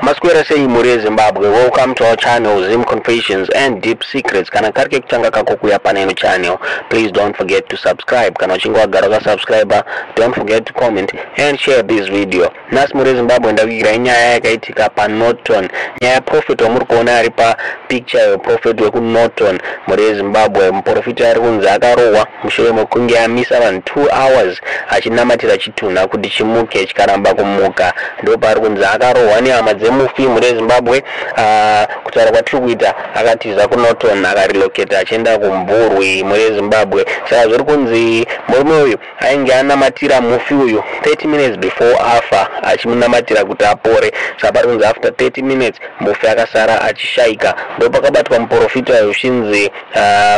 Maswera sei mhuri yeZimbabwe, welcome to our channel, Zim Confessions and Deep Secrets. Kana kari kekutanga kako kuuya pane ino channel, please don't forget to subscribe. Kana uchinge wagara wakasubscribe, don't forget to comment and share this video. Nhasi mhuri yeZimbabwe ndakuigirai nyaya yakaitika paNorton, nyaya yaprofet wamuri kuona ari papicture, yeprofet wekuNorton. Mhuri yeZimbabwe, muprofita ari kunzi akarohwa mushure mekunge amisa vanhu 2 hours achinamatira chitunha kuti chimuke, chikaramba kumuka. Ndopaari kunzi akarohwa nehama dzemufi. Mhuri yeZimbabwe, kutaura kwatiri kuita, akatiza kuNorton, akarelocata achienda kuMvurwi. Mhuri yeZimbabwe, saka zviri kunzi murume uyu ainge anamatira mufi uyu 30 minutes before afa, achimunamatira kuti apore. Saka pari kunzi after 30 minutes mufi akasara achishaika. Ndopakabatwa muprofita uyu, uchinzi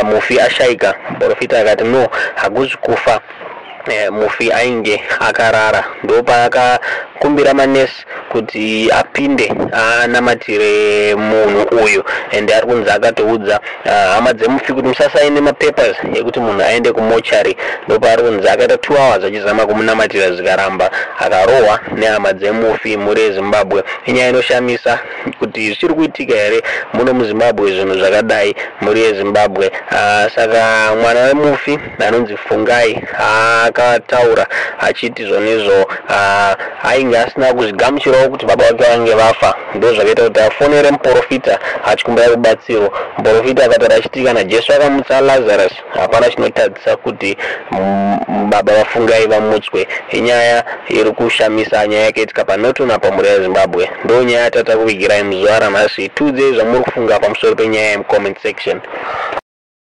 mufi ashaika. Muprofita akati no, hakuzi kufa, mufi ainge akarara. Ndopaakakumbira manesi kuti apinde anamatire munhu uyu, ende ari kunzi akatoudza hama dzemufi kuti musasaine mapapers ekuti munhu aende kumochari. Ndopaari kunzi akaita 2 hours achizama kumunamatira, zvikaramba, akarohwa nehama dzemufi. Mhuri yeZimbabwe, inyaya inoshamisa kuti zvichiri kuitika here muno muZimbabwe zvinhu zvakadai, mhuri yeZimbabwe. Saka mwana wemufi anonzi Fungai akataura achiti zvonizvo ainge asina kuzvigamuchirawo kuti baba vake vange vafa. Ndo zvakaita kuti afonere muprofita achikumbira rubatsiro. Muprofita akataura achiti kana Jesu akamutsa Lazarus, hapana chinotadzisa kuti baba vaFungai vamutswe. Inyaya iri kushamisa, nyaya yakaitika paNorton apa. Mhuri yeZimbabwe, ndo nyaya yatata kuvigirai muzuva ranhasi. Tiudzei zvamuri kufunga pamusoro penyaya yemucomment section.